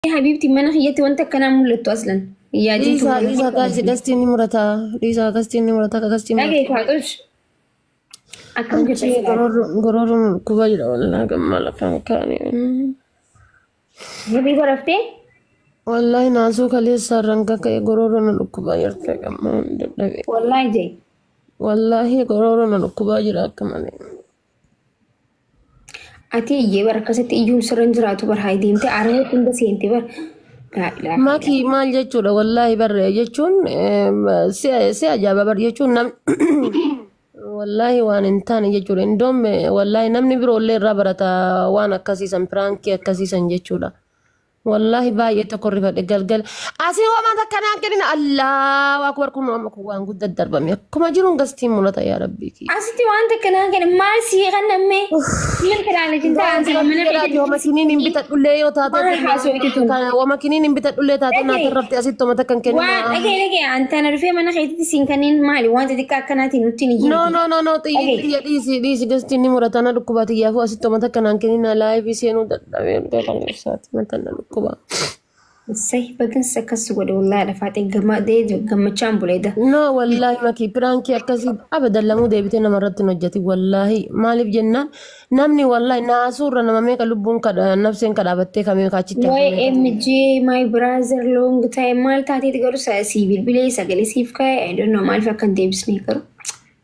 Habiibti, mana kiyyatti wanta akkanaa mul'attu aslan. Yaadin. Dhiisaa, dhiisaa gaasi, gastiin ni murata. Dhiisaa, gastiin ni murata, gastiin murata. Dhagee faaxosh. Akkam jirta? Gororroon dhukkubaa jira wallaahi, gammaa lafaan kaanii. Hirriba raftee? Wallaahi naasuu kaleessa irraan kaka'e gororroon na dhukkubaa jirti, gammaa dadhabe. Wallaahi jee. Wallaahi gororroon na dhukkubaa jira akka malee. Ati iyyee bara akkasitti iyyuun sirra hin jiraatu bar, haa deemtee araba hunda seente bar. Laa ilaaha. Maki, maal jechuudha? Wallaahi barre jechuun si ajaa'iba bar jechuun nam wallaahi waan hin taane jechuudha. Indoom wallaahi namni biroollee irraa barata waan akkasiisan, prankii akkasiisan jechuudha. Wallaahi baay'ee tokko rifadhe galgala. Asii waan akkanaan kennina, Allahu akbar, kun amma kun waan guddaa darbame akkuma jiruun gastiin mul'ata, yaa rabbii kiyya. Asitti wanta akkanaa kana maal sii kannamee? Maal ilaala jirta anta mana Jedhaati wama kiniin hin bitadhullee yoo taate. Maal haasoo tun? Wama kiniin hin bitadhullee taate naa tarrafte asitti wama takka hin Waan kennina. Dhagee, dhagee, antana dhufee mana keetitti siin kanneen maali wanta xiqqaa akkanaatiin nutti hin No, iyyinti. no, no, no, xiyyi xiyya, dhiisi, dhiisi, gastiin ni murata, na dhukkuba xiyyaafuu asitti wama takka naan kennina, live seenuu dadhabee dhugaa kan ibsaati mataan na dhukkuba. Sahi bagansa akkas godhe, wallaahi lafaatee gammadee gammachaan buleeda. No, wallaahi makii, prankii akkasii abadan lamuu deebitee namarratti hin hojjetin wallaahi. Maaliif jennaan, namni wallaahi naasuurra nama meeqa lubbuun kadha nafseen kadhaabattee kamee achitti Wayi hafe meeqa. MJ, my brother, long time. Maal taateeti garuu sii bilbilee sagalee siif kaa'e? I don't know maaliif akka hin deebisne garuu,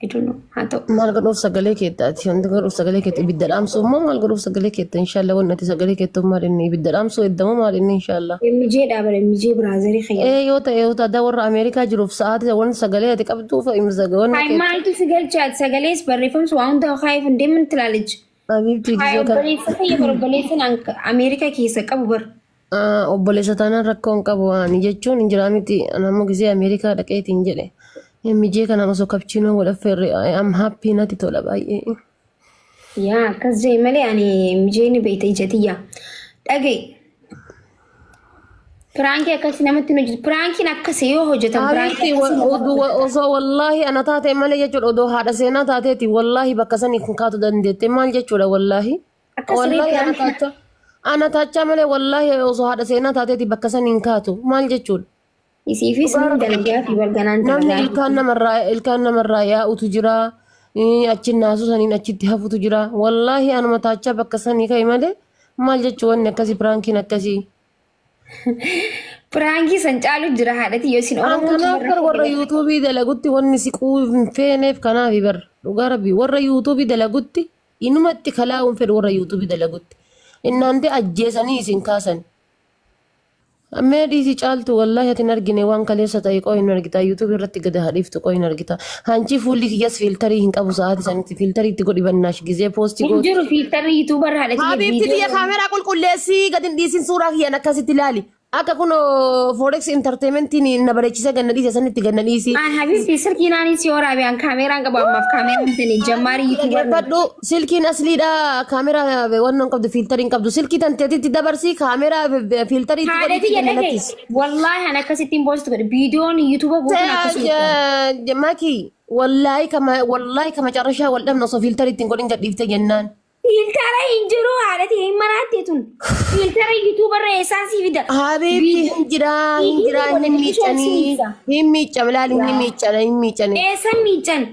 I don't know, haa ta'u. Maal godhuuf sagalee keettaati? Wanti godhuuf sagalee keetti ibidda dhaamsuu immoo maal godhuuf sagalee keetta? Inshaallah wanni ati sagalee keettu maal inni ibidda dhaamsuu eddamoo maal inni inshaallah. MJ dha bara, MJ brotherii kiyya. Ee, yoo ta'e yoo ta'e warra Ameerikaa jiruuf sa'aatii wanti sagalee ati qabduuf wanni Hayi keetti. Maaltu si galchaati? Sagalees barreeffamsi waa hunda kaayee hin deemin tilaalichi. Habiibtii Hayi gisee kana. Obboleessa kiyya bara, obboleessa naan Ameerikaa keessa qabu bara. Obboleessa taanaan rakkoo hin qabu, ani jechuun hin jiraa miti. Ani ammoo gisee Ameerikaa dhaqeetiin jedhe. MJ kana osoo cappuccino godhaffeerre am happy, natti tola baay'ee. Yaa, akkas jee malee ani MJ ni beekta ija tiyya. Dhaga'i. Prankii akkasii namatti hin hojjetu. Prankiin akkasii yoo hojjetan prankii Habiibti akkasii namatti osoo wallaahi ana taate malee jechuudha, odoo haadha seenaa taateeti wallaahi bakka sanii kun kaatu dandeette, maal jechuudha wallaahi. Akkasii Wallaahi ana prankiin taachaa ana taachaa malee wallaahi osoo haadha seenaa taateeti bakka sanii hin kaatu, maal jechuudha. Isiifis ni dalagaa fi barganaan Namni dalagaa. ilkaan namarraa yaa'utu jira. Achi naasuu saniin achitti hafutu jira. Wallaahi anuma taachaa bakka sanii ka'e malee maal jechuu wanni akkasii, prankiin akkasii. Prankii san caalu jira haadhati yoo isin An Oromoo kanaaf bar warra YouTubeii dalagutti wanni siquu hin feeneef kanaaf bar, dhugaa rabbii warra YouTubeii dalagutti inumatti kalaa'uun fedhu warra YouTubeii dalagutti. Innaante ajjeesanii isin kaasan. Mee dhiisi caaltu, wallaahi ati hin argine waan kaleessa ta'e, qoo hin argita, YouTubeii irratti gad hadhiiftu, qoo hin argita. Hanchi fuulli kiyyas filterii hin qabu, sa'aati sanitti filterii itti godhi bannaash gizee postii Hin gootu. jiru filterri YouTuberra haadhati. Habiibti tiyya, kaameraa qulqulleessii gad hin dhiisin, suuraa kiyyaan akkasitti ilaali. Akka kun Forex Entertainmentiin na bareechise ganna dhiise sanitti ganna dhiisi. An habiibti, silkii naanii si waraabe, an kaameraan qabu ammaaf, kaameraan tani jammaari YouTuberra. Dhaggeeffadhu, silkiin asliidha, kaameraa wannan qabdu, filterii hin qabdu, silkii tanteetitti dabarsii kaameraa filterii itti Haadhati godhiitti ganna jedhage lakkisi. wallaahi an akkasittiin post godhe, viidiyoon YouTuber guutuun akkasuma. Maki, wallaahi kama carrashaa wal dhabna osoo filterii ittiin godhin gadhiifte jennaan. Filtera hin jiru haadhati, hin maraatte tun. Filtera YouTuberra eessaan sii fida? Habiibti, hin jira, hin jira, hin miicanii, hin miicam, laali, hin miican, hin miicanii. Eessan miican?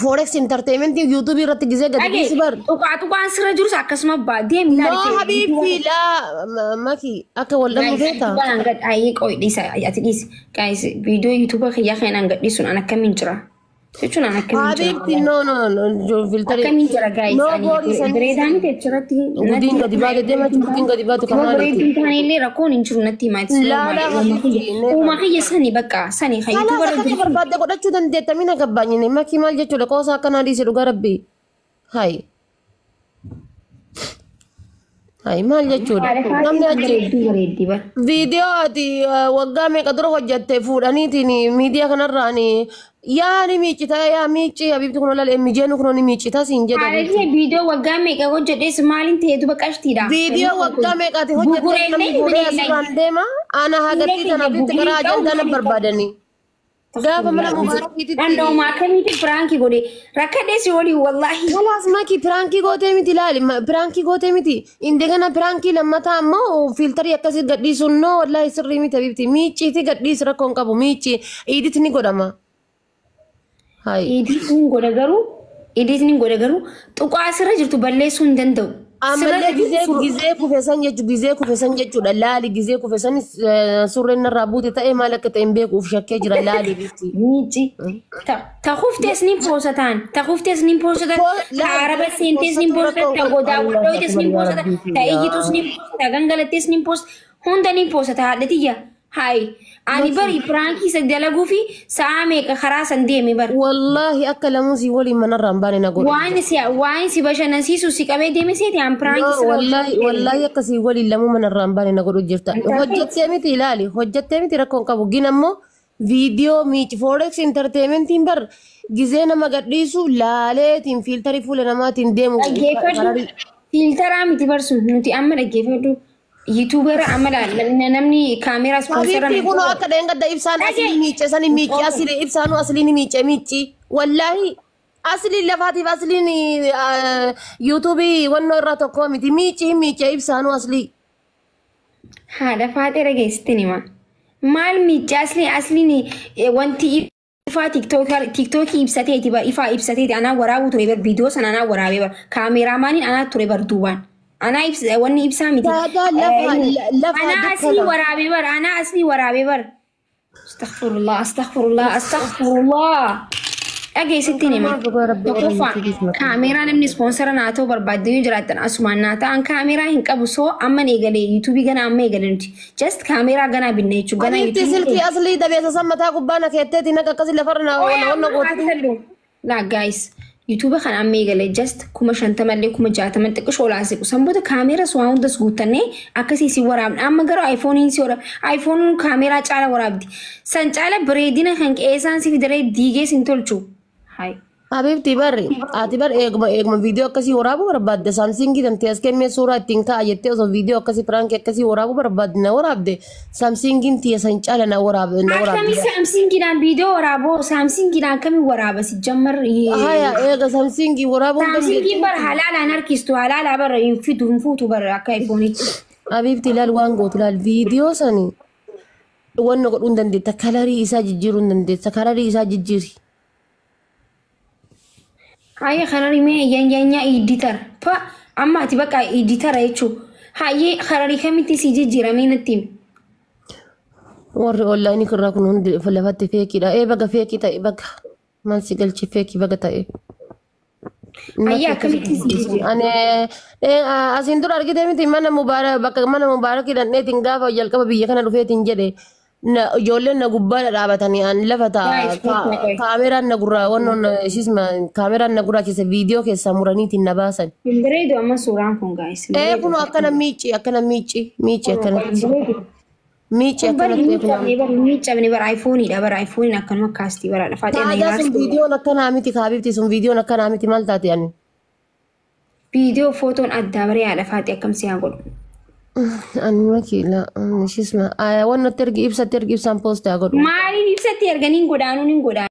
Forex Entertainment YouTubeii irratti gizee gadi Dhage dhiisi bar. Tuqaa tuqaan sirra jirus akkasuma baa deemi No ilaali. habiibti, laa maki, akka wal dhabnu feeta. Tuqaan gad ayii qoy dhiisa, ati dhiisi. Guys, viidiyoo YouTuber kiyyaa kanaan gadhiisuun an akkamiin jira? Jechuun an akkamiin jira? Habiibti, no, no, no, filterii. Akkamiin jira guys? No boorii sanii. Bareedaa miti achirratti. Gudiin gadi baate deema, gudiin gadi baatu Yoo kamaaliiti. bareedduu hin taane illee rakkoon hin jiru natti himaa. Laa laa habiibti. Uuma kiyya sani bakka sani kan Kalaas YouTuber akkatti barbaadde godhachuu dandeetta, mina gabbaanyine makii, maal jechuudha? Qoosaa akkanaa dhiisi, dhugaa rabbii. Hayi. Hayi, maal jechuudha? Namni achi Bareedduu bareeddii bara. Viidiyoo ati waggaa meeqa dura hojjatte fuudhaniitiin miidiyaa kanarraan yaa ni miiccita, yaa miicci habiibti, kun olaal MJ'n kun ni miiccita siin jedha. Haadha, viidiyoo waggaa meeqa hojjedhes maaliin ta'e duba qashtiidha. Viidiyoo waggaa meeqaati hojjatte namni fuudhee asirraan deema, ana hagattii tana habiibti karaa ajandaa na barbaadanii. Gaafa mana Mubaarakiititti. Danda'uma akkamitti prank godhe rakkadhee si olii wallaahi. Kalaas maki prank gootee miti ilaali prank gootee miti indegana prank lammataa ammoo filter akkasii gadhiisuun noo wallaahi sirrii miti habibti miicciiti gadhiis rakkoo hin qabu miicci edit ni godhama. Hayi. Edit ni godha garuu edit ni godha garuu tuqaa asirra jirtu balleessuu hin danda'u. Ammallee gizee kufe san jechu gizee kufe san jechuudha laali gizee kufe san surreen narraa buute ta'ee maal akka ta'e hin beeku uf shakkee jira laali bitti. Miicci. Ta kuftees ni poosataan. Ta kuftees ni poosatan. Ta araba seentees ni poosatan. Ta godaa godhootes ni poosatan. Ta iyyitus ni poosatan. Ta gangalattees ni poosatan. Hunda ni poosata haadha tiyya. Hayi. Ani bari prank isa dalaguu fi sa'a meeqa karaa san deeme bari. Wallaahi akka lamuusii waliin manarraa hin baane na godhe. Waan si bashannansiisu si qabee deeme seeti an prank sirra. Wallaahi wallaahi akkasii waliin lamuu manarraa hin baane na godhu jirta. Hojjettee miti ilaali hojjettee miti rakkoo hin qabu gin ammoo viidiyoo miici forex entertainmentiin bar gizee nama gadhiisu laaleetiin filter fuula namaatiin deemu. Dhaggeeffadhu. Filteraa miti barsu nuti amma dhaggeeffadhu. YouTuber amma namni kaameraa sponsor. Habiibtii kun akka dheengadda ibsaan aslii miice sani miici aslii ibsaanu aslii ni miice miici wallaahi asliin lafaatiif asliin YouTube wannoo irraa tokko miti miici hin miice ibsaanu aslii. Haadha faaxee dhageessitti hima. Maal miice asliin asliin wanti ifaa TikTokii ibsateeti bar ifaa ibsateeti anaa waraabuu ture bar viidiyoo sana anaa waraabee bar kaameraamaaniin anaa ture bar duubaan. Anaa ibsa wanni ibsaa miti. Daadaa lafa lafa Anaa aslii dukkana. Waraabee bar anaa aslii waraabee bar. Astaghfirullah, astaghfirullah, astaghfirullah. Dhageessitti hima. Tokkoffaa kaameeraa namni sponsor naa ta'u barbaadde yoo jiraattan asumaan naa ta'an kaameeraa hin qabu soo amma eegalee YouTube ganaa amma eegale nuti. Just kaameeraa ganaa binne jechuudha. Ganaa Habiibtii YouTube. Silkii aslii dabeessa san mataa gubbaa na keetteeti naqa akkasii lafarra na wanna gooteeti. Laa guys, YouTube kan amma eegale just 50,000llee 60,000 xiqqishoo olaa siqu. San booda kaameeras waa hundas guuttannee akkasii si waraabna. Amma garuu iPhoneiin si waraabna. iPhoneiin kaameeraa caala waraabdi. San caala bareedina kan qe'eesaan si fidaree diigee sin tolchu. Hai. Habiibtii barri ati bar eeguma viidiyoo akkasii waraabuu barbaadde Samsung tantee as kennee suuraa ittiin ka'a jettee osoo viidiyoo akkasii prank akkasii waraabuu barbaadde na waraabde Samsungiin tiyya san caala na waraabde na Akkami waraabde. Samsungiidhaan viidiyoo waraaboo Samsungiidhaan akkami waraaba si jammar. Haya eega Samsung waraabuu Samsungiin bara halaalaan harkistu halaalaa bara hin fidu hin fuutu bara akka iPhoneitti. Habiibtii ilaal waan gootu ilaal viidiyoo sani wanna godhuu hin dandeetta color isaa jijjiiruu hin dandeetta color isaa jijjiiri. Hayyee color mee yanyanyaa editor. Pa amma ati bakka editor jechuun. Hayyee color kamitti si jijjiiramee natti himi. Warri online irraa kun hundi lafatti fakeiidha. Ee baga fake ta'e baga maal si galchi fake baga ta'e. Hayyee akkamitti si jijjiirama? Ani asiin dura argite miti mana mubaarak bakka mana mubaarakii dhandheetiin gaafa jalqaba biyya kana dhufeetiin jedhe ijoolleen na gubbaa dhaabatanii an lafa Guys, okay. kaameraan na gurraa wannoon isisma kaameraan na gurraachise viidiyoo keessaa muraniitiin na baasan. Hin bareedu amma suuraan kun guys. Hin Ee bareedu. kun akkana miici akkana miici miici akkanatti Hin bareedu. miici Kun bari akkanatti hin miicamne bari hin miicamne bara iPhoneiidha bara iPhoneiin akkanuma kaastii bara lafaa ta'e na Taadaa sun hiraarsu. viidiyoon akkanaa miti kaabibti sun viidiyoon akkanaa miti maal taate ani? Viidiyoo footoon addaa baree haadha faaxee akkam si haa godhu. Ani makiila isisma wannotti ergi ibsatti ergi ibsaan post haa godhu. Maaliif ibsatti erganiin godhaanuun hin godhaan.